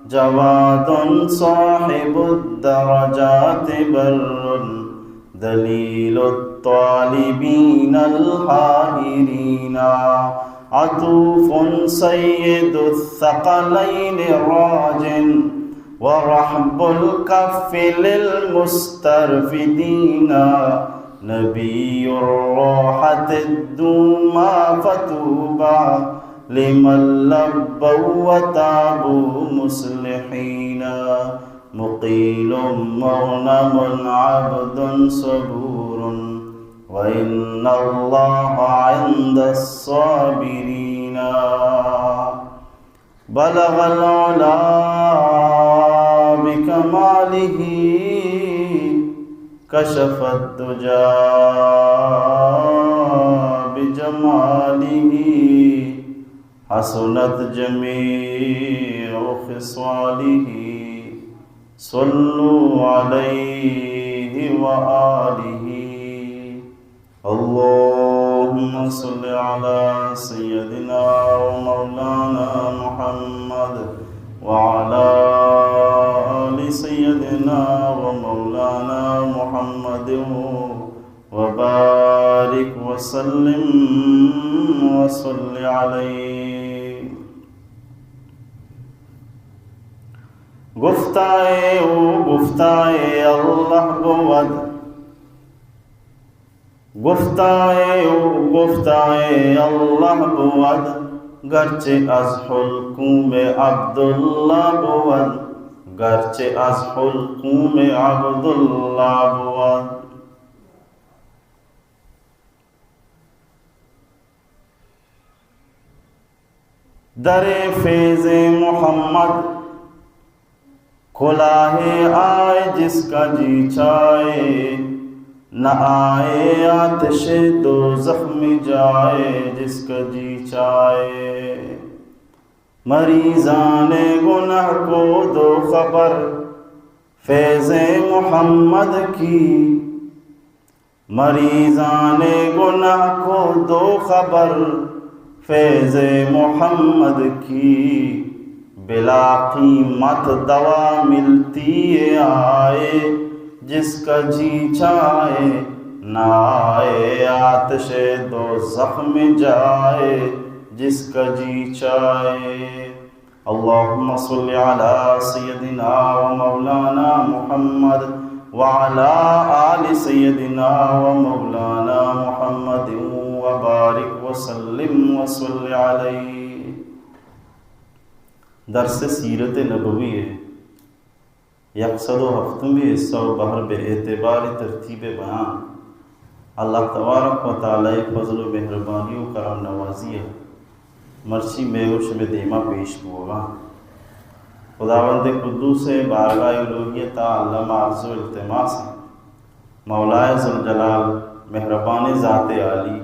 جواد صاحب الدرجات بر، دليل الطالبين الحائرين، عطوف سيد الثقلين راج، ورحب الكف للمسترفدين، نبي الراحة الدوما فطوبى لمن لبوا وتابوا مصلحين. مقيل مغنم عبد صبور، وإن الله عند الصابرين. بلغ العلا بكماله، كشف الدجى بجماله، حسنت جميع خصاله، صلوا عليه وآله. اللهم صل على سيدنا ومولانا محمد وعلى آل سيدنا ومولانا محمد وبارك وسلم وصل عليه. گفتائے او گفتائے اللہ بود، گفتائے او گفتائے اللہ بود، گرچہ از حلقوم عبداللہ بود، گرچہ از حلقوم عبداللہ بود. در فیض محمد کلاه آئے جس کا جی چاہے، نہ آئے آتش دوزخ میں جائے جس کا جی چاہے. مریضان گناہ کو دو خبر فیض محمد کی، مریضان گناہ کو دو خبر فیض محمد کی، بلا قیمت دوا ملتی ہے آئے جس کا جی چاہے، نہ آئے آتش دوزخ میں جائے جس کا جی چاہے. اللهم صل على سيدنا ومولانا محمد وعلى آل سيدنا ومولانا محمد وبارك وسلم وصل عليه. درس سیرت نبوی ءِ یک سد و ہفتمی حصہ و بہر بہ اعتبار ترتیب بیان اللہ تبارک و تعالی فضل و مہربانی و کرم نوازی ءَ مرچی مئے و شمئے دیما پیش بوگا. خداوند قدوس ءِ بارگاہ الوہیت ءَ الم عرض و التماس انت، مولائے ذوالجلال مہربانیں ذات عالی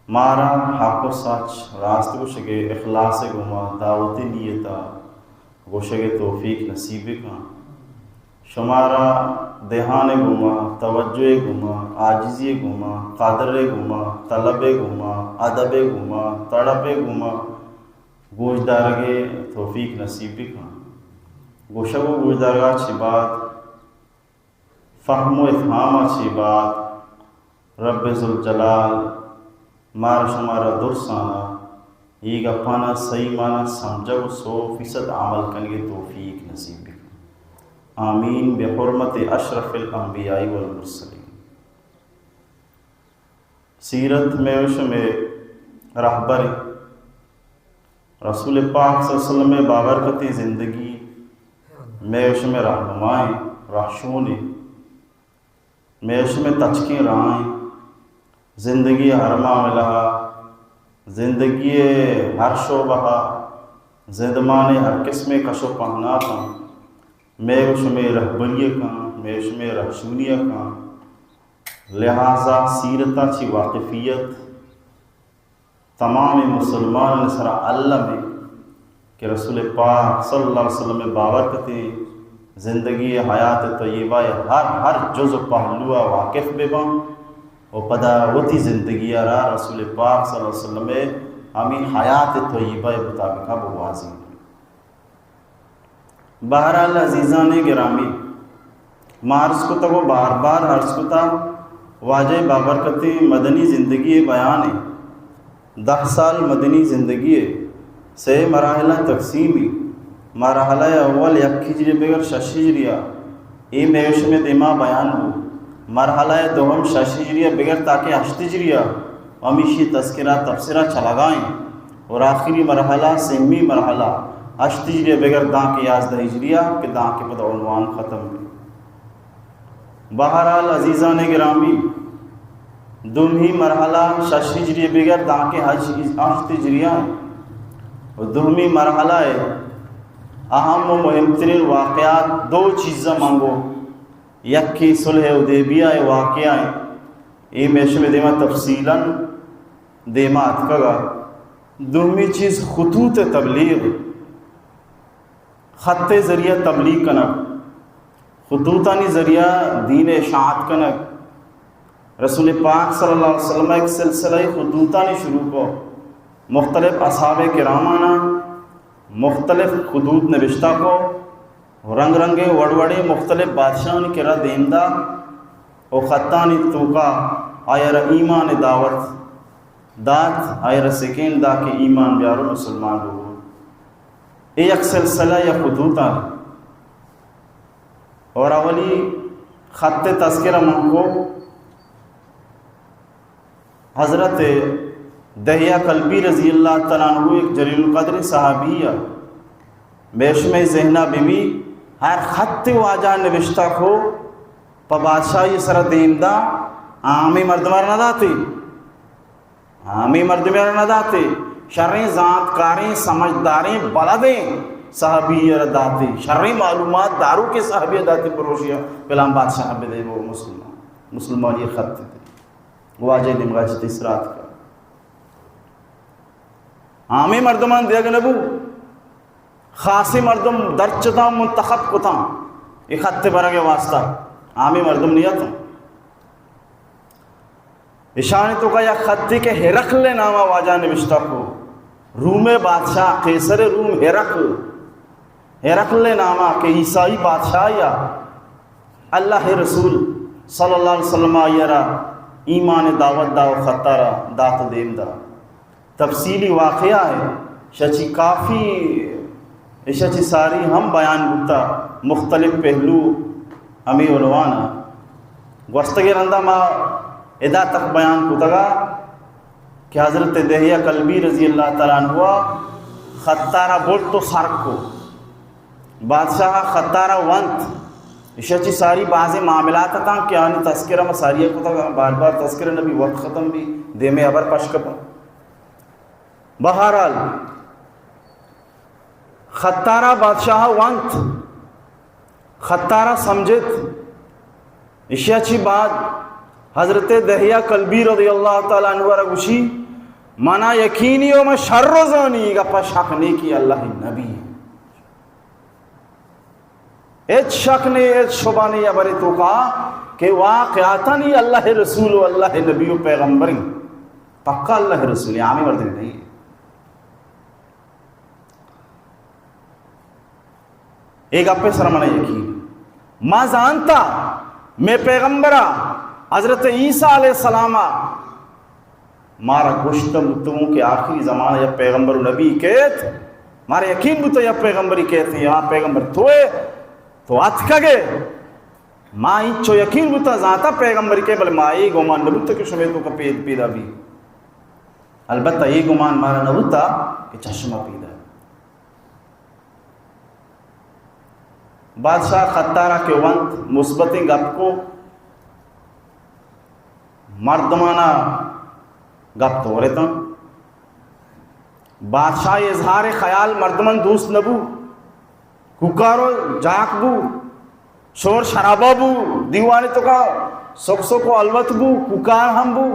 مارا حق و سچ راست گوشگ ءِ اخلاص ءِ گوما، دعوتی نیت ءَ گوشگ ءِ توفیق نصیب بکن. شمارا دھیان ءِ گوما، توجہ ءِ گوما، عاجزی ءِ گوما، قدر ءِ گوما، طلب ءِ گوما، ادب ءِ گوما، تڑپ ءِ گوما گوشدارگ ءِ توفیق نصیب بکن. گوشگ و گوشدارگ ءَ چہ بعد فہم و افہام ءَ چہ بعد رب ذوالجلال مارا شمارا درسانا اے گپانا صحیح معنی سمجھگ و سو فیصد عمل کنگ ءِ توفیق نصیب بکن. آمین بحرمت اشرف الانبیاء والمرسلین. سیرت مئے و شمئے رہبر، رسول پاک صلی اللہ علیہ وسلم ءِ بابرکتیں زندگی مئے و شمئے رہنمائیں، رہشونیں، مئے و شمئے تچکیں راہیں. زندگی ءِ ہر معاملہ ءَ، زندگی ءِ ہر شعبہ ءَ، زندمان ءِ ہر قسمیں کش و پہناتاں مئے و شمئے رہبری ءَ کن، مئے و شمئے رہشونی ءَ کن. لہذا سیرت ءَ چہ واقفیت تمام مسلمانانی سرا الم انت کہ رسول پاک صلی اللہ علیہ وسلم ءِ بابرکتیں زندگی ءِ حیات طیبہ ءِ ہر، ہر جز و پہلو ءَ واقف بہ باں و پدا وتی زندگی ءَ را رسول پاک صلی اللہ علیہ وسلم ءِ ہمے حیات طیبہ ءِ مطابق ءَ بگوازیں. بہرحال عزیزان گرامی، ما عرض کتگ و بار بار عرض کتا، واجہ بابرکتیں مدنی زندگی بیان ء دہ سال مدنی زندگی ء سے مراحل ء تقسیمی۔ مرحلہ اول یک ہجری بگر شش ہجری ء اے میوش میں دیما بیان بو۔ مرحلہ دوم شش ہجری ء بگر تاکہ ہشت ہجری ء ہمیشی تذکرہ تبصرہ چلگائیں اور آخری مرحلہ سیمی مرحلہ ہشت ہجری ء بگر داں کہ یازدہ ہجری ء کہ داں کہ پدا عنوان ختم بی۔ بہرحال عزیزان گرامی، دومی مرحلہ شش ہجری بگر دانکہ حج ہشت ہجری ء و دومی مرحلہ ء اہم و مہمترین واقعات دو چیزاں منگو، یکے صلح حدیبیہ ء واقعہ ء اے میں شمے دیما تفصیلاً دیما اتکگا۔ دومی چیز خطوط تبلیغ، خط ذریعہ تبلیغ کنگ، خطوطانی ذریعہ دین اشاعت کنگ۔ رسول پاک صلی اللہ علیہ وسلم ایک سلسلہ خطوطانی شروع کو، مختلف اصحاب کرامانا مختلف خطوط نبشتہ کو، رنگ رنگیں وڑ وڑیں مختلف بادشاہانی کرا دیم دا و خطانی توکا آیا را ایمان دعوت دات، آیا را سکین دا کہ ایمان بیارو مسلمان بو۔ اے یک سلسلہ یا خطوط آ۔ اور اولی خط تذکرہ من کو حضرت دحیہ کلبی رضی اللہ تعالیٰ عنہ، ایک جلیل القدر صحابی ہے۔ بیش میں ذہنہ بی بی ہر خط واجہ نوشتہ کو پہ بادشاہی سر دیم دا، عامی مردم نہ داتی۔ ہمے مردمے را نہ داتے، شریں زانتکاریں، سمجھداریں، بلدیں صحابی را داتے، شریں معلومات داروکیں صحابی داتے، پروشیا پلان بادشاہ بدے، وہ مسلمان، مسلمانی خط دے۔ واجہ نیمگا چہ تیسرا اتکا۔ عامی مردمان دیگ نبو، خاصیں مردم درچتاں منتخب کتاں، اے خط برگ واسطہ عامی مردم نیتاں۔ اشانی توکا یک خطے کہ ہرقل ناما واجہ نوشتہ کو، روم بادشاہ، قیصر روم ہرقل، ہرقل ناما کہ عیسائی بادشاہ یا اللہ رسول صلی اللہ علیہ وسلم آئی را ایمان دعوت دا و خطا را دات و دیم دا۔ تفصیلی واقعہ ہے، شچی کافی، شچی ساری ہم بیان بوتا، مختلف پہلو ہمیں عنوان ہے۔ گوستگیں رندا ما ادا تک بیان کتگا کہ حضرت دحیہ کلبی رضی اللہ تعالیٰ عنہ خطارا برت و سر کو۔ بادشاہ خطارا ونت۔ اشیا چی ساری بازیں معاملات اتاں کہ آنی تذکرہ ما ساری کتگا، بار بار تذکرہ نبی، وقت ختم بی، دیمے حبر پش کپاں۔ بہرحال، خطارا بادشاہ ونت، خطارا سمجھت۔ اشیا چی بعد حضرت دحیہ کلبی رضی اللہ تعالیٰ عنہ را گوشی، منا یقینی و من شر و زانی، گپا شک نیکی اللہ نبی۔ ہچ شک نہیں، ہچ شبہ نہیں، ہبرے توکا کہ واقعتاً ای اللہ رسول و اللہ نبی و پیغمبر ہیں۔ پکا اللہ رسول، عامی مردم نہیں۔ اے گپے سر من یقین۔ ما زانتا، میں پیغمبرا، حضرت عیسیٰ علیہ السلام مارا گوشت بوتگوں کہ آخری زمانہ یک پیغمبر و نبی کیت، مارا یقین بوتا یک پیغمبری کیت، یا پیغمبر توئے، تو اتکگے۔ ما اینچو یقین بوتا زانتا پیغمبری کیت، بلے ما اے گمان نہ بوتا کہ شمے توکا پید پیدا بی۔ البتہ اے گمان مارا نہ بوتا کہ چشمہ پیدا۔ بادشاہ خطارا کہ ونت، مثبتیں گپ کو، مردمانا گپ تورتاں۔ بادشاہ اظہار خیال مردمان دوست نبو، کوکارو جاک بو، شور شرابہ بو، دیوانے توکا سک سک و الوت بو، کوکار ہم بو،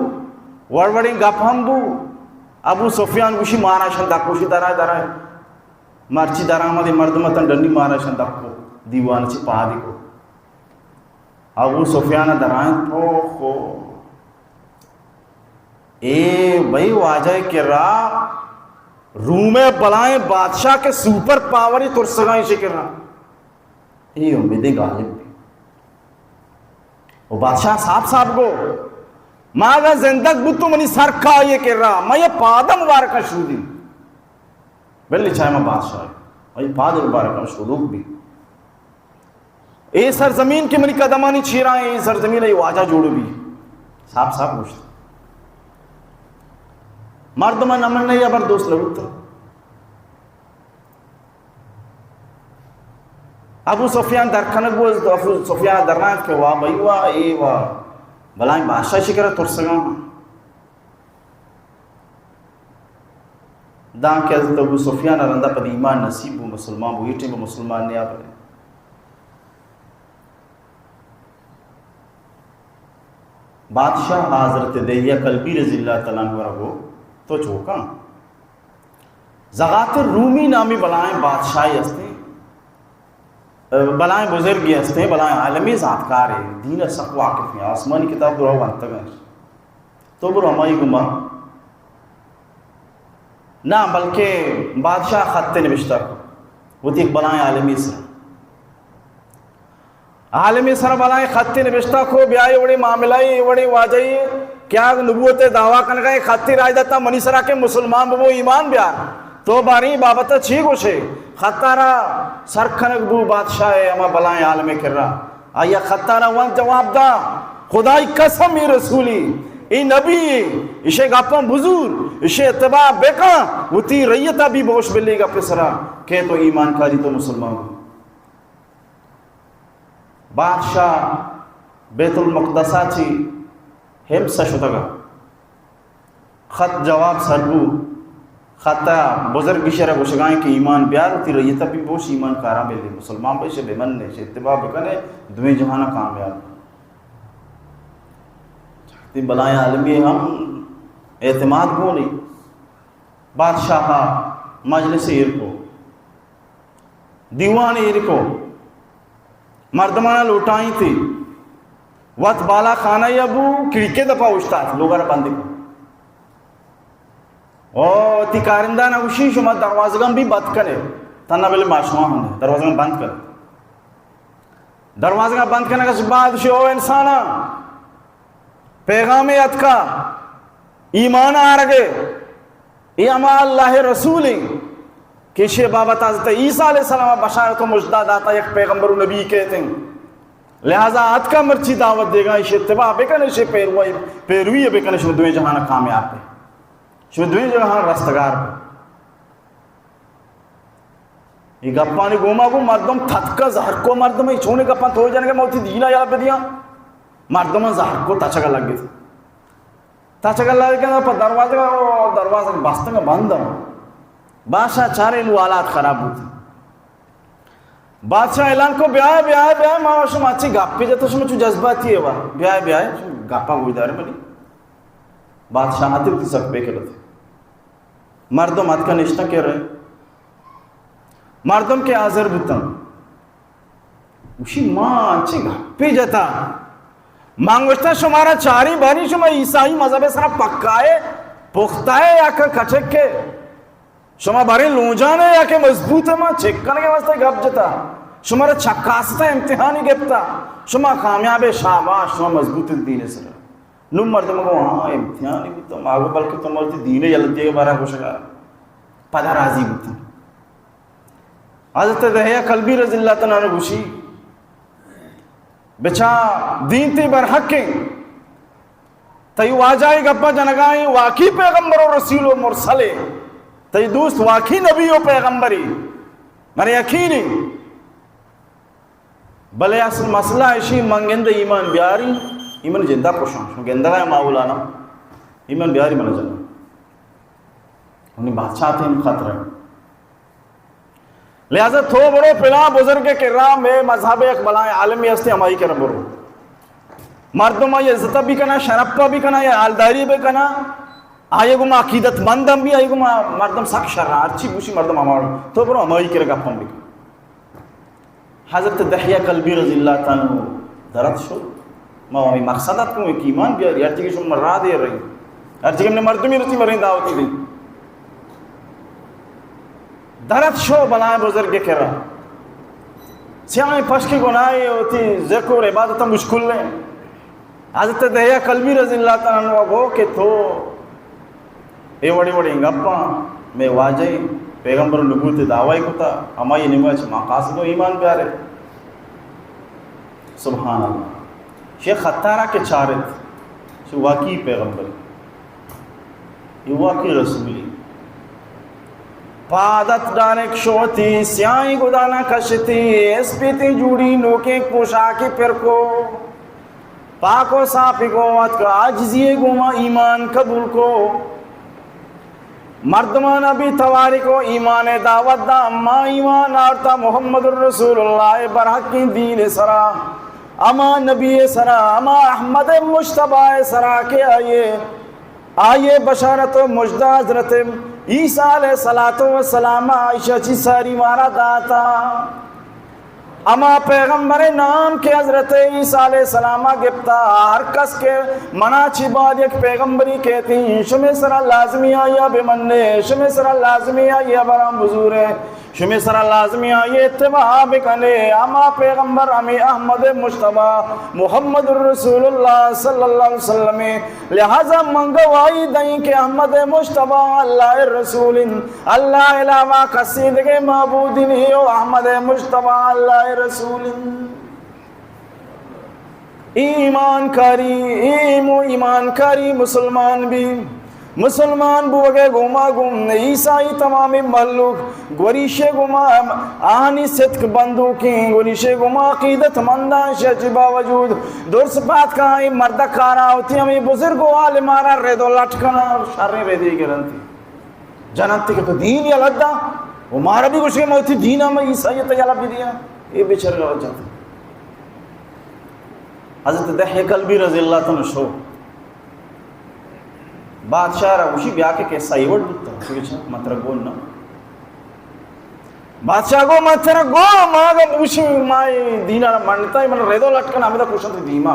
وڑ وڑیں گپ ہم بو۔ ابو سفیان گوشی مارا شن دکوشی درائے درائے۔ مرچی درآمد مردم اتن ڈنی مارا شن دپ کو، دیوان چی پادی کو۔ ابو سفیان درائیں تو خو۔ اے بھئی واجہ کرا روم بلائیں بادشاہ کے سپر پاور ترسگائیں شکرا۔ اے امیدیں غالب بی۔ و بادشاہ صاف صاف گو، ما اگاں زندگ بوتوں منی سر کائے کرا، ما یہ پاد مبارکاں شودی۔ بلے چاہے ما بادشاہ، آئی پاد مبارکاں شودوک بی۔ اے سرزمین کہ منی قدمانی چیرا ایں، اے سرزمین اے واجہ جوڑ بی۔ صاف صاف گوشت۔ مردم نہ مننے یا بر دوست نہ بوتا۔ ابو سفیان در کنگ بو، ابو سفیان در رہا کہ واہ بھائی واہ، اے واہ بلائیں بادشاہ شکر ترسگاں۔ داں کہ حضرت ابو سفیان ء رندا پد ایمان نصیب بو، مسلمان بو، اے ٹیم مسلمان نیا بلے۔ بادشاہ حضرت دحیہ کلبی رضی اللہ تعالی عنہ را گو، تو چوکاں زغاتر رومی نامی بلائیں بادشاہی ہستیں، بلائیں بزرگی ہستیں، بلائیں عالمی زانتکارے، دین ء سک واقف ہیں، آسمانی کتاب درا ونتگ ہیں۔ تو برو ہمائی گما۔ نہ، بلکہ بادشاہ خط نبشتہ کو، وتی ایک بلائیں عالمی سر۔ عالمی سر بلائیں خط نبشتہ کو، بیائے وڑے معاملہ، وڑے واجہ، کیا نبوت دعویٰ کنگا، ایک خط راج داتا منی سرا کہ مسلمان ببو، ایمان بیار۔ تو باریں بابت چی گوشے؟ خطا را سر کنگ بو بادشاہ، ہما بلائیں عالم کرا۔ آیا خطا را وان جواب دا، خدائی قسم، اے رسولی، اے نبی، اشے گپاں بزور، اشے اتباع بکن، وتی ریتا بھی بوش بلی گپ سرا کہ تو ایمان کاری، تو مسلمان۔ بادشاہ بیت المقدسا چی حمص شتگا۔ خط جواب سر بو۔ خط ء بزرگ ایشی را گوشگائیں کہ ایمان بیار، وتی ریت ء بہ بوش، ایمان کاراں بہ لے، مسلمان بہ ایشی بہ من نے، ایشی اتباع بکنے، دوئیں جہان کامیاب۔ تی بلائیں عالمی ہم اعتماد گونی۔ بادشاہ مجلس ایر کو، دیوان ایر کو، مردمانا لوٹائیں تی، وت بالا خانہ یا بو، کھڑکی دپا اوشتات، لوگا را بند کو۔ او تی کارندہ نہ گوشی، شما دروازگاں بھی بند کنے، تنہا بلے ماشما ہم دروازگاں بند کنے۔ دروازگاں بند کنگ ء بعد شی او انسانا پیغامے اتکا، ایمان آرگے، اے ہما اللہ رسول ہیں کہ شی بابت حضرت عیسیٰ علیہ السلام بشارت و مجدہ داتا، یک پیغمبر و نبی کہتے ہیں۔ لہذا اتکا مرچی دعوت دیگا، ایشی اتباع بکن، ایشی پیروی، پیروی بکن، شما دوئیں جہان کامیاب بے، شما دوئیں جہان رستگار بے۔ اے گپانی گوما گوں مردم تتکا زہر کو، مردم اے چونے گپاں تو جنگے، ما وتی دینا یاد بدیاں۔ مردم زہر کو، تچگا لگے۔ تچگا لگے کہ پہ دروازہ، دروازہ بستگا بند۔ بادشاہ چارے، نو حالات خراب بوت۔ بادشاہ اعلان کو، بیائے، بیائے، بیائے، ما شما اچھی گپے جتا، شما چو جذباتی ہے وا۔ بیائے، بیائے، گپا گوش دارے منی۔ بادشاہ آتے وتی سک پہ کرتے۔ مردم اتکا نشتہ کرے۔ مردم کہ حاضر بوتن۔ گوشی، ما انچیں گپے جتا۔ من گوشتا، شمارا چاری باری شما عیسائی مذہب سرا پکا ہے، پختہ ہے یا کہ کچک ہے؟ شما باریں لونجان ہے یا کہ مضبوط ہے؟ ما چیک کنگے واسطے گپ جتا۔ شمارا چکاستا، امتحانی گپتا۔ شما کامیاب ہے، شاباش، شما مضبوط ہے دین سرا۔ نوں مردم گو، ہاں، امتحانی بوتا۔ ما گو، بلکہ تو مرتی دین یلہ دیگے بارا گوشگا۔ پدا راضی بوتا۔ حضرت دحیہ کلبی رضی اللہ تعالی عنہ گوشی، بچا، دین تی برحق ہیں، تئی واجہ ای گپا جنگائیں، واقعی پیغمبر و رسول و مرسلے، تئی دوست واقعی نبی و پیغمبری، من یقینی۔ بلے اصل مسئلہ اشی، من گندہ ایمان بیاری، ایمان جندہ پوشان، شما گندہ ہے ماحولانا، ایمان بیاری من جنہ۔ انہیں بادشاہ تے ہم خطرہ۔ لہذا تو برو پلاں بزرگ کرا، مئے مذہب یک بلائیں عالمی ہستے، ہمائی کرا برو۔ مردم آئی عزت بھی کنا، شرف بھی کنا، یا حالداری بھی کنا، آئی گما عقیدت مند ہم بھی، آئی گما مردم سک شر، ہرچی گوشی مردم ہماڑو۔ تو برو ہمائی کرا گپم بکن۔ حضرت دحیہ کلبی رضی اللہ تعالی عنہ درت شد۔ ما ہمیں مقصد ات کہ ایمان بیاری، ہر چیز شما راہ دے رہی، ہر چیز ہم نے مردمی رسی مریں دعوتی دی۔ درت شو بلائیں بزرگ کرا۔ سیاہیں پشکی گناہے، وتی ذکر و عبادت مشکل ہیں۔ حضرت دحیہ کلبی رضی اللہ تعالیٰ عنہ گو کہ تو اے وڑیں وڑیں گپاں، مئے واجہ پیغمبر نبوت دعوی کتا، ہمائی نیمگا چہ ما قاصد و ایمان بیارے۔ سبحان اللہ۔ شیخ خطارا کہ چارت، شو واقعی پیغمبر، یہ واقعی رسولی۔ پادت ڈانک شوتی، سیاہیں گدانا کشتی، اسپیتی جوڑی نوکیں پوشاکی پر کو۔ پاک و صافی گوں وت کہ عاجزی گوما ایمان قبول کو۔ مردمانا بھی تواری کو ایمان دعوت دا، اما ایمان آرتا محمد رسول اللہ برحقیں دین سرا، اما نبی سرا، اما احمد مجتبی سرا کہ آئیے، آئیے بشارت و مجدہ حضرت عیسیٰ علیہ الصلوۃ والسلام عائشہ چی ساری مارا داتا۔ ہما پیغمبر نام کہ حضرت عیسیٰ علیہ السلام گپتا، ہر کس کہ منا چی بعد یک پیغمبری کہتی، شمے سرا لازمی آیا بمنے، شمے سرا لازمی آیا برام بزورے، شمے سرا لازمی آئی اتباع بکنے۔ ہما پیغمبر ہمیں احمد مجتبی محمد رسول اللہ صلی اللہ علیہ وسلم۔ لہذا من گواہی دئیں کہ احمد مجتبی اللہ رسول، اللہ علاوہ کسی دگہ معبود نہیں، او احمد مجتبی اللہ رسول۔ ایمان کاری، ایم و ایمان کاری مسلمان بی۔ مسلمان بوگے گوما گوں عیسائی تمامی مہلوک گوریشے گوما آہانی صدق بندوکیں، گوریشے گوما عقیدت منداں، شہ چی باوجود درس پات کائیں مردہ کارا ہوتی ہمیں بزرگ و عالمارا رد و لٹ کنا، شریں ردی گرنتی۔ جننت کہ تو دین یلہ دا، و مارا بھی گوشے ما وتی دین ہم عیسائیت یلہ بدیاں۔ اے بیچارہ جنت۔ حضرت دحیہ کلبی رضی اللہ تعالیٰ عنہ شو بادشاہ را گوشی بیا کہ قصہ ایوڑ بوتا، چونکہ من ترا گون نہ۔ بادشاہ گو من ترا گو، ما گو گوشی ما اے دین را منتا، من ردو لٹکن ہمدا کشنت دیما۔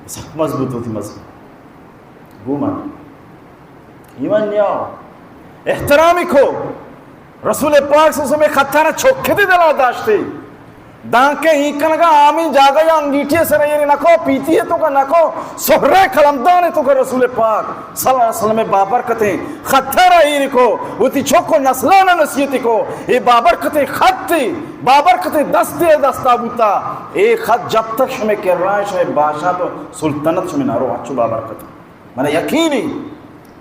سخت مضبوط ہوتی مذہب۔ گو من ایمان نیا۔ احترامی کو۔ رسول پاک صلی اللہ علیہ وسلم خطارا چوکے دے دلا داشتے۔ دانکہ ہی کنگا آمین جاگہ یا انگیٹھی سر ایر نکو، پیتی ہے تو کا نکو، سہرے قلمدان ہے تو کا رسول پاک صلی اللہ علیہ وسلم بابرکتیں خطارا ایر کو، وتی چوک و نسلان نصیحت کو، اے بابرکتیں خط، بابرکتیں دست دستا بوتا، اے خط جب تک شمے کرائیں شمے بادشاہ تو سلطنت شمے نارو اچو بابرکت۔ من یقینی،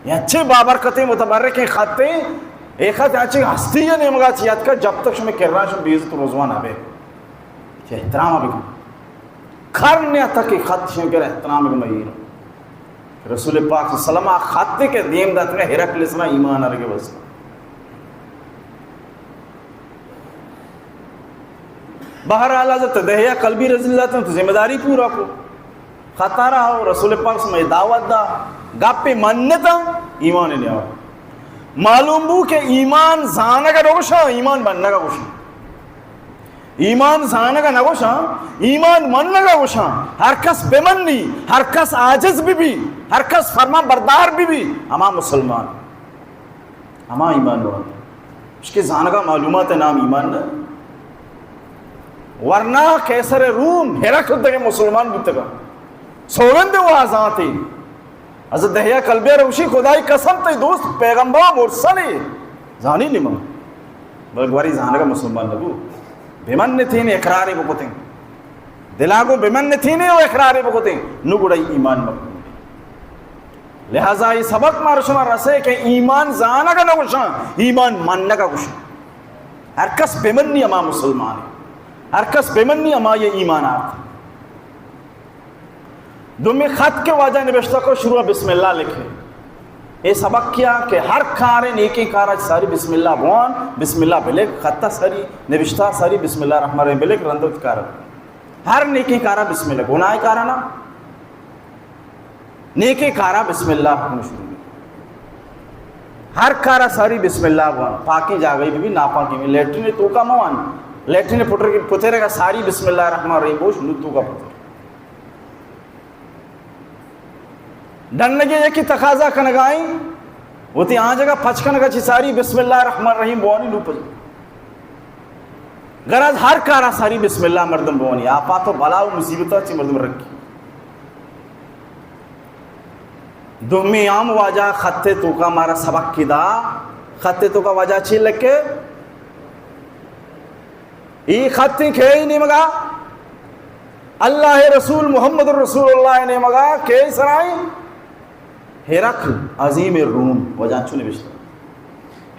یہ اچھے بابرکتیں متبرکیں خطیں، اے خط اچھے ہستی ہے نیمگا چی اتکا جب تک شمے کرائیں شمے بے عزت و رسوا نہ بے۔ چہ احترام بکن۔ کرنے تک خط شمے کر احترام بکن مہیر۔ رسول پاک صلی اللہ علیہ وسلم آ خط کے دیم داتگا ہرقل سرا ایمان آرگے واسطہ۔ بہرحال حضرت دحیہ کلبی رضی اللہ تعالیٰ عنہ تو ذمہ داری پورا کو۔ خطارا ہو رسول پاک صلی اللہ علیہ وسلم دعوت دا، گپے منتا ایمان نیا۔ معلوم بو کہ ایمان زانگا نگوشاں، ایمان منگا گوشاں۔ ایمان زانگا نگوشاں، ایمان منگا گوشاں۔ ہر کس بمنی، ہر کس عاجز بی بی، ہر کس فرمان بردار بی بی، ہما مسلمان۔ ہما ایمان وانت۔ اشکے زانگا معلومات نام ایمان نہ۔ ورنہ قیصر روم ہرقل دگہ مسلمان بوتگا۔ سوگند وا زانتے۔ حضرت دحیہ کلبی روشی خدائی قسم تے دوست پیغمبر مرسلے۔ زانی نما۔ بلے گواری زانگا مسلمان نبو۔ بمن نتین اقرارے بکتیں۔ دلا گو بمن نتینے و اقرارے بکتیں۔ نو گڑا ایمان مکن۔ لہذا یہ سبق مارا شما رسے کہ ایمان زانگا نگوشاں، ایمان منگا گوشاں۔ ہر کس بمنی ہما مسلمان ہے۔ ہر کس بمنی ہما یہ ایمان آت۔ دومی خط کے واجہ نبشتہ کو شروع بسم اللہ لکھے۔ اے سبق کیا کہ ہر کارے نیکیں کارا ساری بسم اللہ بوان، بسم اللہ بلکھ، خطا ساری نبشتہ ساری بسم اللہ الرحمن الرحیم بلکھ رندوت کار۔ ہر نیکیں کارا بسم اللہ، گناہ کارا نہ۔ نیکیں کارا بسم اللہ کن شروع۔ ہر کارا ساری بسم اللہ بوان، پاکیں جاگہی بی بی، ناپاکیں بی بی، لیٹرین توکا موان، لیٹرین پتر، پترگا ساری بسم اللہ الرحمن الرحیم بوش، نو توکا پتر۔ ڈنگے یکی تقاضا کنگائیں، وتی آ جگہ پچ کنگا چی ساری بسم اللہ الرحمن الرحیم بوانی نو پچ۔ غرض ہر کارا ساری بسم اللہ مردم بوانی، آپات و بلا و مصیبتا چی مردم رکھی۔ دومی عام واجہ خط توکا مارا سبق کی دا، خط توکا واجہ چی لکھے؟ ای خط کئی نیمگا؟ اللہ رسول محمد رسول اللہ نیمگا کئی سرائیں؟ ہرقل عظیم الروم، واجہ چو نوشتہ۔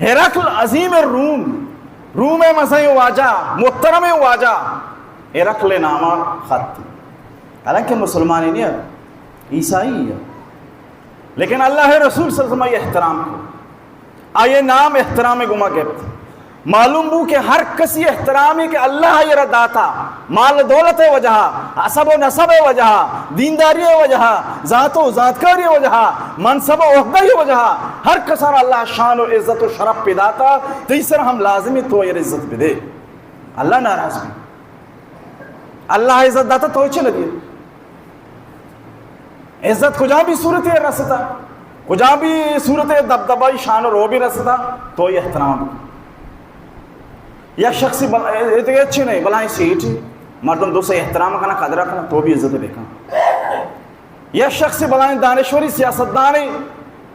ہرقل عظیم الروم، روم مزنیں واجہ، محترمیں واجہ، ہرقل نامہ خط۔ حالانکہ مسلمانی نہیں ہے، عیسائی ہے۔ لیکن اللہ رسول صلی اللہ علیہ وسلم احترام کو۔ آئی نام احترام گما گپت۔ معلوم بو کہ ہر کسی احترامی کہ اللہ آئی را داتا، مال دولت وجہا، حسب و نسب وجہا، دینداری وجہا، ذات و ذاتکاری وجہا، منصب و عہدہ وجہا، ہر کسان اللہ شان و عزت و شرف پہ داتا، تئی سر ہم لازمی تو آئی عزت بدے۔ اللہ ناراض بھی۔ اللہ عزت داتا تو چے نہ دیے؟ عزت کجا بھی صورت رستا، کجا بھی صورت دبدبہ شان و روبی رستا، تو یہ احترام۔ یک شخصی بل-، اے دیگہ اچھی نہیں، بلائیں سیٹ، مردم دو سے احترام کنا، قدر کنا، تو بھی عزت دیکھا۔ یک شخص بلائیں دانشوری سیاستدانے،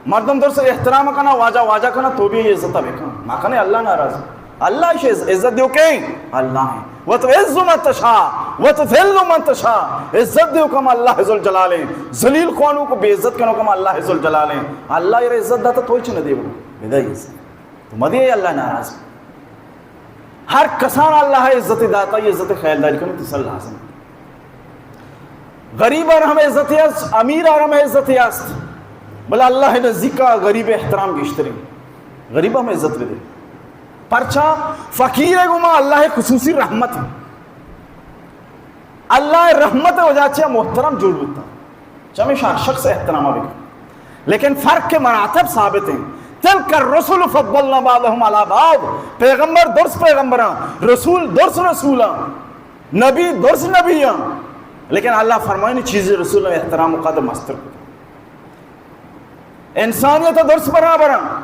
مردم درس احترام کنا، واجہ واجہ کنا، تو بھی عزت بکن۔ ما کنے اللہ ناراض۔ اللہ اش عز-، عزت دیو کہیں؟ اللہ ہیں۔ وتعز من تشاء وتذل من تشاء۔ عزت دیو کم اللہ ذوالجلال ہیں۔ ذلیل کنوک و بے عزت کنوک ہم اللہ ذوالجلال ہیں۔ اللہ ایر عزت داتا تو ہچ نہ دیو۔ بدے عزت۔ تو مدے اللہ ناراض۔ ہر کسان اللہ عزت داتا، یہ عزت خیالداری کنو تسا لازم۔ غریب ہم عزت است، امیر ہم عزت است۔ بلے اللہ نزدیکا غریب احترام گیشتریں۔ غریب ہم عزت بدے۔ پرچا؟ فقیر گما اللہ خصوصی رحمت ہے۔ اللہ رحمت وجہ چہ محترم جوڑ بوتا۔ چمیشا ہر شخص احترام بکن۔ لیکن فرق مراتب ثابت ہیں۔ تلک الرسل فضلنا بعضهم على بعض۔ پیغمبر درس پیغمبراں، رسول درس رسولاں، نبی درس نبیاں۔ لیکن اللہ فرمائنی چیزی رسول احترام و قدر مستر کتا۔ انسانیت درس برابر ہیں،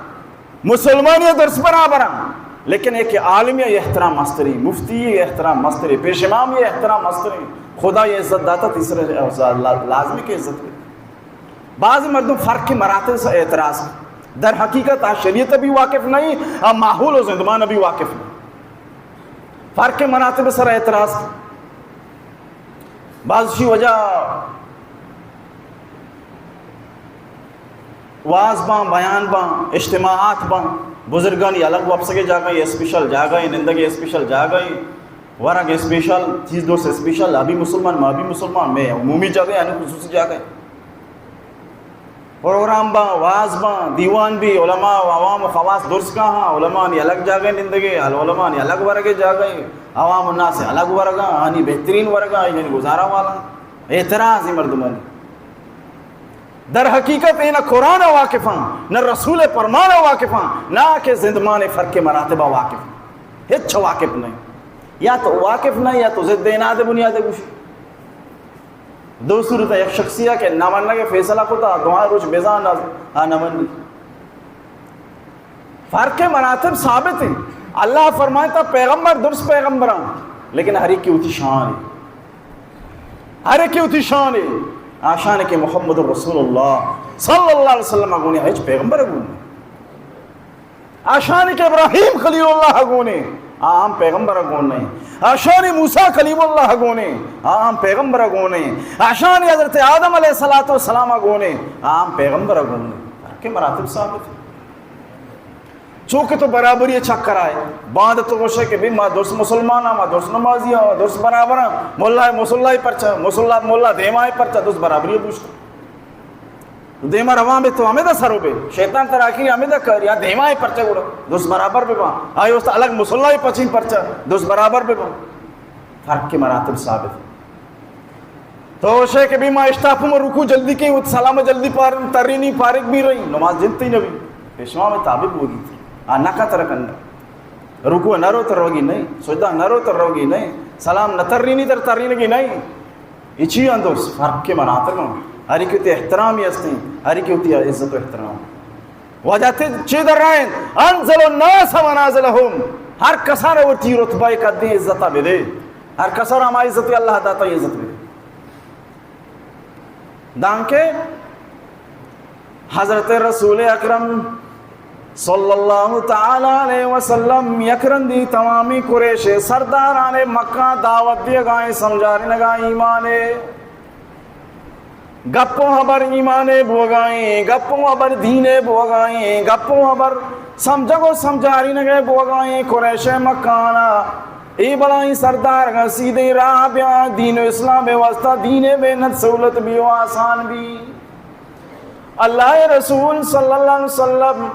مسلمانی درس برابر ہیں، لیکن ایک عالمی احترام مستری، مفتی احترام مستری، پیش امام احترام مستری، خدا یہ عزت داتا تیسرے لازمی کہ عزت دے۔ بعض مردم فرق مراتب سے اعتراض۔ در حقیقت آ شریعت بھی واقف نہیں، آ ماحول و زندمان بھی واقف نہیں۔ فرق مراتب سر اعتراض۔ بعض شی وجہ واز باں، بیان باں، اجتماعات باں، بزرگانی الگ وپسگے جاگہ، اسپیشل جاگہ، نندگے اسپیشل جاگہ، ورگ اسپیشل، چیز دوست اسپیشل، ابھی مسلمان، ما بھی مسلمان، میں عمومی جاگہ، یعنی خصوصی جاگہ۔ پروگرام باں، واز باں، دیوان بھی، علماء و عوام و خواص درس کا ہاں، علماء نی الگ جاگہ نندگے، علماء نی الگ ورگے جاگہ، عوام الناس الگ ورگا، آنی بہترین ورگا، آنی گزارا والا۔ اعتراض مردمانی۔ در حقیقت اے نہ قرآن واقفاں، نہ رسول پرمان واقفاں، نہ کہ زندمان فرق مراتب واقف۔ ہچ واقف نہیں۔ یا تو واقف نہیں، یا تو ضد اناد بنیاد گوشی۔ دو صورت، یک شخصی کہ نہ منگ فیصلہ کتا، دوہاں روچ بزان آ نہ منی۔ فرق مراتب ثابت ہیں۔ اللہ فرمائتا پیغمبر درست پیغمبراں، لیکن ہر ایک کی ہوتی شان ہے۔ ہر ایک کی ہوتی شان ہے۔ آشان کہ محمد رسول اللہ صلی اللہ علیہ وسلم گونے ہچ پیغمبر گونے۔ آشانی کہ ابراہیم خلیل اللہ گونے، آ ہم پیغمبر گون نہیں۔ آشانی موسیٰ کلیم اللہ گونے، آ ہم پیغمبر گونے۔ آشانی حضرت آدم علیہ الصلوۃ والسلام گونے، آ ہم پیغمبر گون نہیں۔ ہر کے مراتب ثابت ہیں۔ چونکہ تو برابری چکر آئے، باند تو گوشے کہ بھی ما درست مسلمان ہاں، ما درست نمازی ہاں، ما درست برابر ہاں، ملا مصلی پرچہ، مصلی ملا دیما پرچہ، درست برابری دوست۔ دیما روان بے تو ہمیں دا سرو بے، شیطان ترا آخری ہمیں دا کر، یا دیما ہے پرچہ گڑا، دوست برابر بے با۔ آئی واسطہ الگ مصلی پچین پرچہ، دوست برابر بے با۔ فرق کے مراتب ثابت۔ تو شے کہ بھی ما اشتاپوں رکوع جلدی کے، وہ سلام جلدی پار، ترینی پارک بھی رہی، نماز جنتی نبی۔ پیشوا میں تابع ہوگی تھی۔ آ نہ کا تر کنڈا۔ رکوع نہ رو تر روگی نہیں، سجدہ نہ رو تر روگی نہیں، سلام نہ ترینی تر ترینگی نہیں۔ اے چی اندوس فرق کے مناطق ہوں۔ ہر ایک تے احترامی ہستیں، ہر ایک تے عزت و احترام۔ وجہ تے چی در رہے ہیں؟ انزل الناس منازلهم۔ ہر کسارا وتی رتبہ قدیں عزت بدے، ہر کسارا ہما عزت اللہ داتا عزت بدے۔ دانکہ حضرت رسول اکرم صلی اللہ تعالی علیہ وسلم یک رندی تمامی قریش سرداران مکہ دعوت دیگائیں، سمجھارینگا ایمانے۔ گپ و ہبر ایمانے بوگائیں، گپ و ہبر دینے بوگائیں، گپ و ہبر سمجھگ و سمجھارینگے بوگائیں۔ قریش مکانا اے بلائیں سردار گا سیدھیں راہ بیا، دین و اسلام واسطہ دینے محنت سہولت بی و آسان بی۔ اللہ رسول صلی اللہ علیہ وسلم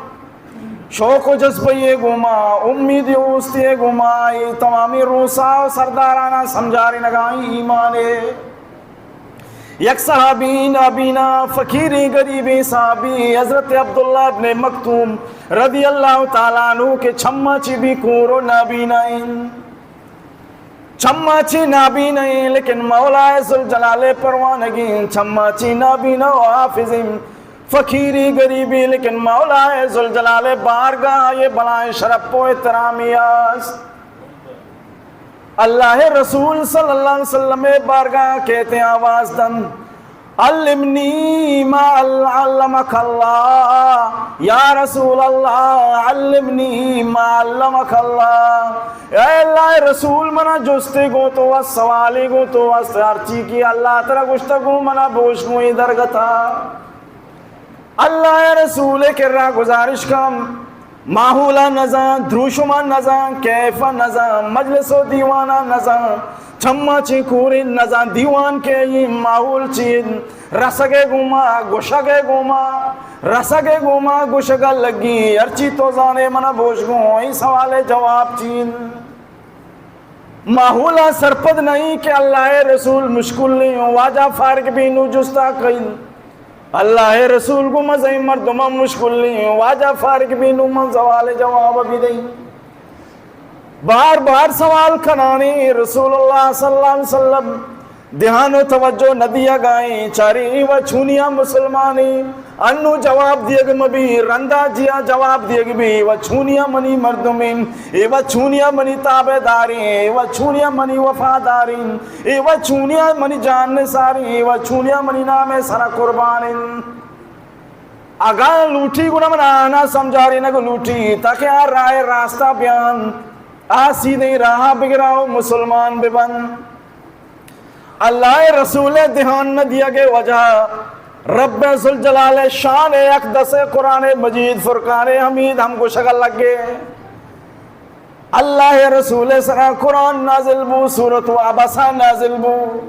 شوق و جذبہ گوما، امید و اوستی گوما، اے تمامی روسا و سردارانا سمجھارینگائیں ایمانے۔ یک صحابی نابینا، فقیریں غریبیں صحابی حضرت عبداللہ ابن مکتوم رضی اللہ تعالی عنہ کہ چما چی بی کور و نابینا ایں، چما چی نابینا ایں، لیکن مولا ذوالجلال پروانگیں، چما چی نابینا و حافظیں، فقیری غریبی، لیکن مولا ذوالجلال بارگاہ یہ بلائیں شرف و احترامی است۔ اللہ رسول صلی اللہ علیہ وسلم بارگاہ کہتے آواز دن، علمنی ما عل-، علمک اللہ، یا رسول اللہ، علمنی ما علمک اللہ۔ اے اللہ رسول، منا جستے گو تو وس، سوالی گو تو وس، ہرچی کہ اللہ ترا گشتا گو منا بوش گو اے درگتا۔ اللہ رسول کرا گزارش کم، ماحولا نزان، دروشما نزان، کیفا نزان، مجلس و دیوانا نزان، چما چی کوریں نزان، دیوان کے ایں، ماحول چی، رسگے گوما، گشگے گوما، رسگے گوما، گشگا لگی، ہرچی تو زانے منا بوش گو، اے سوال جواب چی۔ ماحولا سرپد نہیں کہ اللہ رسول مشکل نہیں، واجہ فارغ بی نو جستا کئی۔ اللہ رسول گو مزیں مردماں مشکل نہیں، واجہ فارغ بی نو من سوال جواب بی دئی۔ بار بار سوال کنانی رسول اللہ صلی اللہ علیہ وسلم دھیان و توجہ نہ دیگائیں، چاری و چونیا مسلمانی انو جواب دیگ مبی، رندا جیا جواب دیگ بی، و چونیا منی مردمیں، اے و چونیا منی تابعداریں، اے و چونیا منی وفاداریں، اے و چونیا منی جان نثاریں، اے و چونیا منی نام سرا قربانیں۔ اگاں لوٹی گڑا من آنا سمجھارینگ لوٹی، تاکہ آ راہ راستہ بیان، آ سیدھیں راہ بگرا و مسلمان ببن۔ اللہ رسول دھیان نہ دیگے وجہ رب ذوالجلال شان اقدس قرآن مجید فرقان حمید ہم گوشگ لگے۔ اللہ رسول سرا قرآن نازل بو، سورت و عبسہ نازل بو۔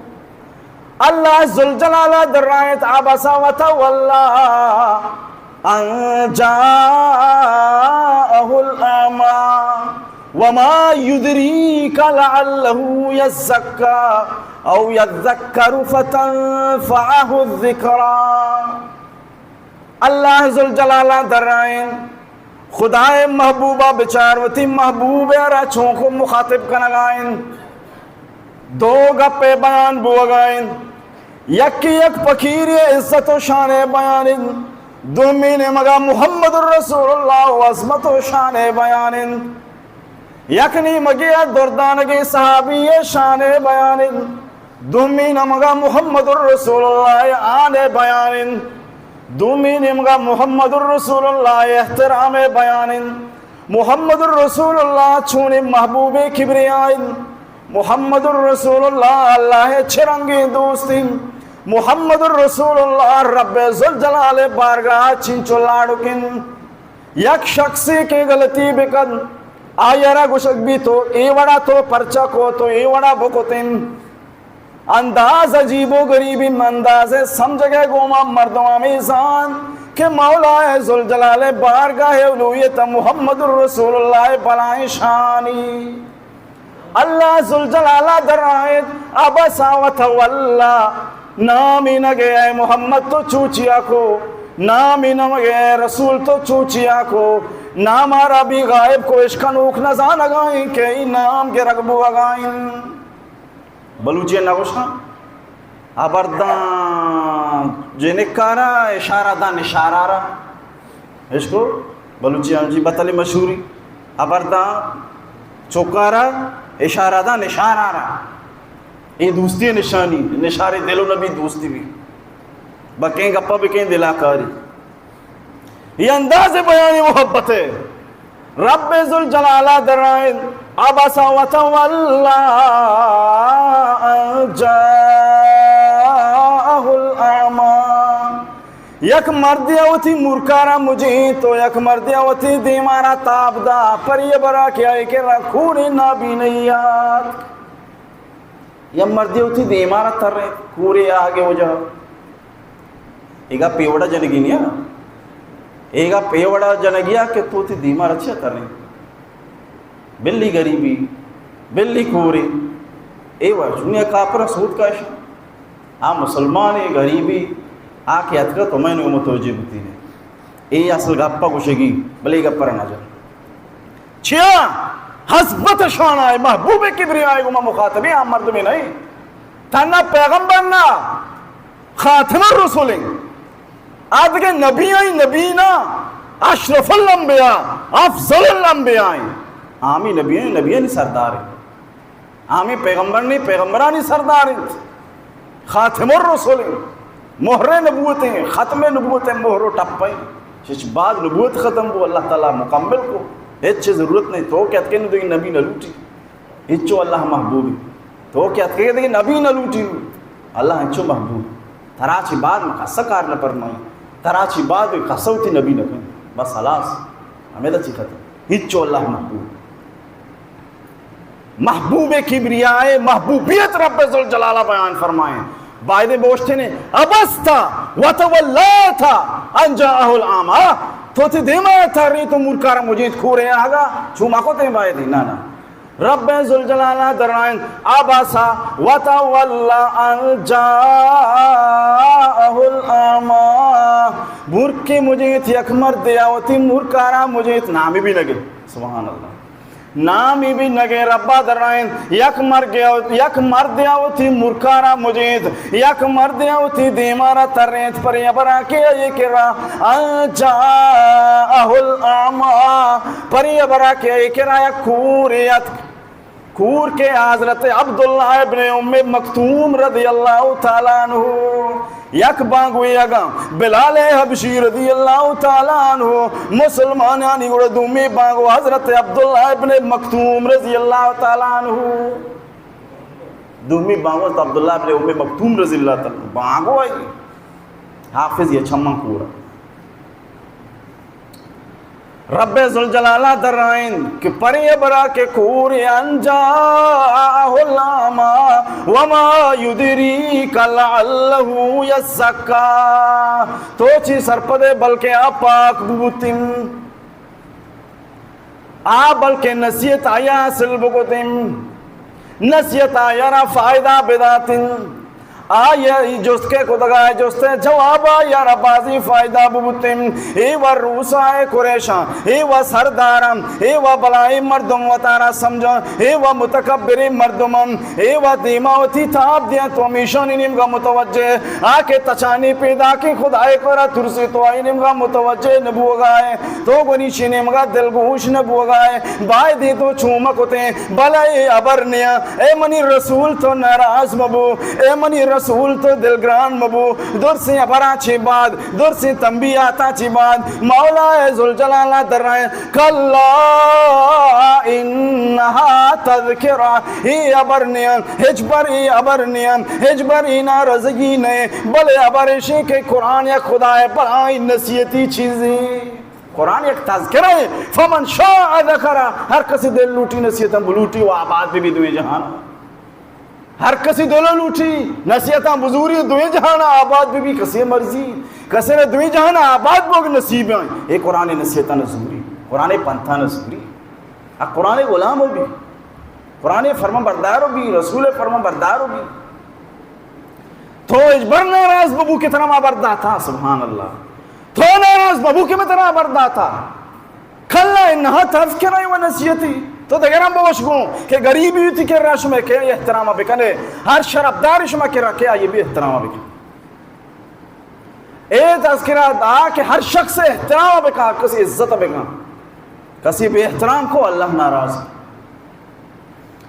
اللہ ذوالجلال درائت عبس وتولی ان جاءه الاعمی وما یدریک لعله یزکی او یذکر فتنفعه الذکری۔ اللہ ذوالجلال درائیں، خدائے محبوبہ بچار، وتی محبوب را چونکو مخاطب کنگائیں۔ دو گپے بیان بوگائیں۔ یکی یک فقیری عزت و شان بیان، دومی نیمگا محمد رسول اللہ و عظمت و شان بیان۔ یک نیمگے ء دردانگیں صحابی ء شان ء بیان انت، دومی نیمگا محمد الرسول اللہ ء آن ء بیان انت، دومی نیمگا محمد الرسول اللہ ء احترام ء بیان انت۔ محمد الرسول اللہ چونیں محبوب کبریا انت، محمد الرسول اللہ اللہ ء چہ رنگیں دوست انت، محمد الرسول اللہ رب ذوالجلال ء بارگاہ ء چنچو لاڑک انت۔ یک شخصے کہ غلطی بکن، آئی ء را گوشگ بیت، تو اے وڑا تو پرچا کو، تو اے وڑا بکتن۔ انداز عجیب و غریبی، انداز سمجھگ ء گوما مردم ہمے زان کہ مولا ذوالجلال ء بارگاہ ء الوہیت ء محمد الرسول اللہ ء بلائیں شانی۔ اللہ ذوالجلال ء درائت، عبس و تولی، نامی نگے اے محمد تو چوچیا کو، نامی نگے اے رسول تو چوچیا کو، نام آرا بھی غائب کو، اشکنوک نزانگائیں کہ ای نام گرگ بوگائیں۔ بلوچی نگوشاں، ہبرداں جنکارا، اشارہ داں نشارارا۔ اشکو بلوچی ہم جی بتلی مشہوری۔ ہبرداں چکارا اشارہ دا نشان آرا۔ اے دوستی نشانی، نشان دل و نبی دوستی بی۔ بکیں گپا بکیں دلا کاری۔ اے انداز بیان محبت ہے۔ رب ذوالجلالہ درائیں، عبس وتولی ان جاءہ الاعمی۔ یک مردے ء وتی مورکارا مجیت و یک مردے ء وتی دیمارا تاب دا، پری ء برا کہ آئی کرا کورے نابینئی آت۔ یک مردے وتی دیمارا ترینت، کورے آہگے وجہ۔ اے گپ اے وڑا جنگی نیا۔ اے گپ اے وڑا جنگیا کہ تو وتی دیمارا چیا ترینت؟ بلی گریبی، بلی کورے، اے وڑ چونیا کافر سود کش۔ آ مسلمانے گریبی، آ کہ اتکا تو میں نو متوجہ بوتی نے۔ اے اصل گپا گوشگی، بلے گپا نہ جا۔ چیا؟ حسبت شان آئے، محبوب کبریائے گما مخاطبی آ مردمی نہیں۔ تنہا پیغمبر نہ، خاتم الرسول ہیں۔ آ دگہ نبی آئی نبی نہ، اشرف الانبیاء، افضل الانبیاء ہیں۔ آمی نبی ہیں، نبیانی سردار ہیں۔ آمی پیغمبر نہیں، پیغمبرانی سردار ہیں۔ خاتم الرسول ہیں۔ مہر نبوت ہیں، ختم نبوت ہیں، مہر و ٹپ ہیں۔ چچ بعد نبوت ختم کو، اللہ تعالی مکمل کو۔ ہچ ضرورت نہیں، تو کہ اتکے دگہ نبی نہ لوٹی۔ ہچو اللہ محبوب۔ تو کہ اتکے دگہ نبی نہ لوٹی۔ اللہ ہچو محبوب۔ ترا چی بعد میں کسا کار نہ فرمائی۔ ترا چی بعد کسا وتی نبی نہ کن۔ بس خلاص۔ ہمیں دا چی ختم۔ ہچو اللہ محبوب۔ محبوب کبریائے، محبوبیت رب ذوالجلالہ بیان فرمائیں۔ بایدے بوشتنے، عبست وتولیت ان جاءہ الاعمی۔ تو تی دیما تری تو مورکار مجیت کورے آگا۔ چو ما کو تے بایدے، نہ، نہ۔ رب ذوالجلالہ درائیں، عبس وتولی ان جاءہ الاعمی۔ مورکے مجیت یک مردے آ وتی مورکارا مجیت نامی بھی نگے۔ سبحان اللہ۔ نامی بھی نگے ربا درائیں، یک مرگے آ، یک مردے آ وتی مورکارا مجیت، یک مردے آ وتی دیمارا ترینت، پرے ابرا کہ اے کرا ان جاءہ الاعمی، پرے ابرا کہ اے کرا یک کورے اتک۔ کور کہ حضرت عبداللہ ابن ام مکتوم رضی اللہ تعالی عنہ، یک بانگوے اگاں بلال حبشی رضی اللہ تعالی عنہ مسلمانانی گڑا دومی بانگو حضرت عبداللہ ابن مکتوم رضی اللہ تعالی عنہ۔ دومی بانگو حضرت عبداللہ ابن ام مکتوم رضی اللہ تعالی عنہ۔ بانگو آئی حافظ یہ چمن کورا۔ رب ذوالجلالہ درائیں کہ پرے ابرا کہ کور ان جاءہ الاعمی وما یدریک لعلہ یزکی۔ تو چی سرپدے بلکہ آ پاک بوتن۔ آ بلکہ نصیحت آیا حاصل بکتن۔ نصیحت آیا را فائدہ بداتن۔ آئی ء جست کہ کتگ ء جست ء جواب ء آئی ء را بازیں فائدہ ببوتیں۔ اے و روسا ء قریشاں، اے و سرداراں، اے و بلاہیں مردم وتارا سمجھاں، اے و متکبریں مردماں، اے و دیما وتی تاب دیاں تو ہمیشانی نیمگا متوجہ آ کہ تچانی پیدا کہ خدائے کرا ترسی تو آئی نیمگا متوجہ نبوگا ہے۔ تو گونی شی نیمگا دلگوش نہ بوگا ہے، بایدیں تو چو مکتیں، بلے اے ہبر نیا، اے منی رسول تو ناراض مبو، اے منی رسول تو دلگران مبو۔ درسیں ہبراں چی بعد، درسیں تنبیہاتاں چی بعد، مولا ذوالجلالہ درائیں، کلا انہا تذکرہ، اے ہبر نیا، ہچبر اے ہبر نیا، ہچبر اے ناراضگی نئے، بلے ہبر اشی کہ قرآن یک خدائے بلاہیں نصیحتی چیزیں۔ قرآن یک تذکرہ ہے، فمن شاء ذکرہ، ہر کسی دل لوٹی نصیحتاں بلوٹی و آباد بی بی دوئیں جہان۔ ہر کسی دل لوٹی نصیحتاں بزوری دوئیں جہان آباد بی بی، کسی مرضی، کسی نے دوئیں جہان آباد بوگ نصیب ہیں۔ اے قرآن نصیحتاں نزوری، قرآن پنتھا نزوری۔ آ قرآن غلام ہو بی، قرآن فرمان بردار ہو بی، رسول فرمان بردار ہو بی۔ تو ہچبر ناراض مبو کہ ترا ما ہبر داتا، سبحان اللہ۔ تو ناراض مبو کہ من ترا ہبر داتا۔ کلا انہا تذکرہ و نصیحتی۔ تو دگراں بوش گوں کہ غریبی ہوتی کہ را شما کہ احترام بکنے، ہر شرفدار شما کہ را کہ آئی بھی احترام بکن۔ اے تذکرہ دا کہ ہر شخص احترام بکن، کسی عزت بکن۔ کسی بے احترام کو اللہ ناراض۔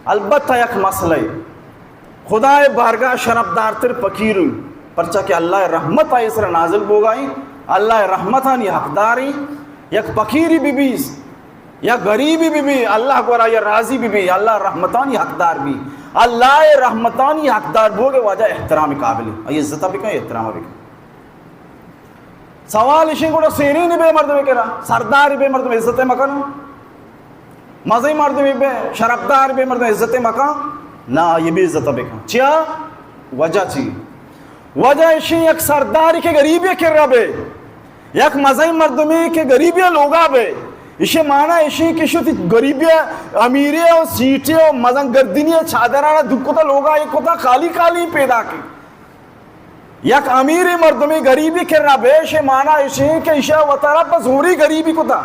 البتہ یک مسئلہ، خدائے بارگاہ شرفدارتر فقیر، پرچا کہ اللہ رحمت آئی سر نازل بوگائی، اللہ رحمتانی حقداری، یک فقیری ببی، یک غریبی ببی، اللہ گورا یا راضی ببی، اللہ رحمتانی حقدار بی۔ اللہ رحمتانی حقدار بوگے واجہ احترام قابل، آئی عزت بکن، احترام بکن۔ سوال اشی گڑا سیرین بے مردم کرا، سرداری بے مردم عزت مکن، مزئی مردمی بے، شرفدار بے مردم عزت مکن، نہ، یہ بے عزت بکن۔ چیا؟ وجہ چی؟ وجہ اشی یک سرداری کہ غریبی کرا بے، یک مزئی مردمی کہ غریبی لوگا بے، اشی معنی اشی کہ شو تی غریبی، امیری و سیٹی و مزن گردنی چادرانا دکتا لوگا ایک کتا خالی خالی پیدا کی۔ یک امیر مردمی غریبی کرا بے، اشی معنی اشی کہ اشی وترا پہ زوری غریبی کتا،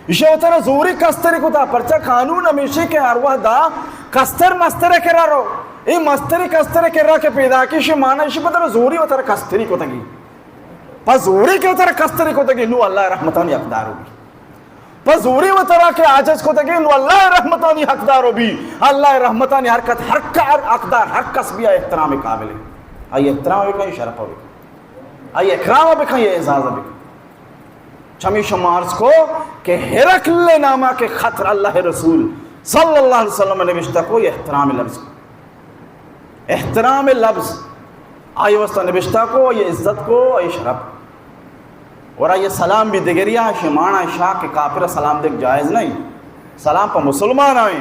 اشی وترا زوری کستری کتا، پرچا قانون ہمیشی کہ ہر وحدا کستر مستر کرا رو، اے مستری کستر کرا کہ پیدا کی، اشی معنی اشی پہ ترا زوری وترا کستری کتگی، پہ زوری کہ وترا کستری کتگی، نو اللہ رحمتانی حقدار ہوگی۔ پہ زوری وترا کہ عاجز کتگی، نو اللہ رحمتانی حقدار بی۔ اللہ رحمتانی حرکت، ہر کار حقدار، ہر کس بیا احترام قابل۔ آئی احترام بکن، شرف بکن، آئی اکرام بکن، یہ اعزاز بکن۔ چمی شما عرض کو کہ ہرقل نامہ کہ خطر اللہ رسول صلی اللہ علیہ وسلم نوشتہ کو، یہ احترام لفظ کو۔ احترام لفظ آئی واسطہ نبشتہ کو، آئی عزت کو، آئی شرف۔ اور آئی سلام بھی دگریا، شمانا شاہ کہ کافر سلام دیگ جائز نہیں۔ سلام پہ مسلمان آئیں،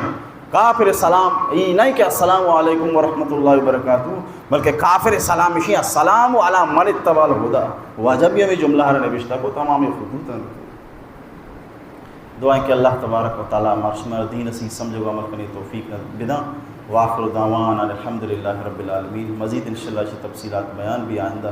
کافر سلام ای نہیں کہ السلام علیکم ورحمۃ اللہ وبرکاتہ، بلکہ کافر سلام اشی السلام علی من اتبع الہدی۔ واجہ بھی ہمیں جملہ ہر نبشتہ کو، تمام خطوط ہیں۔ دعائیں کہ اللہ تبارک و تعالی مارا شمارا دین سی سمجھ و عمل کرنے توفیق بداں۔ وآخر دعوانا الحمدللہ رب العالمین۔ مزید انشاءاللہ اشی تفصیلات بیان بھی آئندہ۔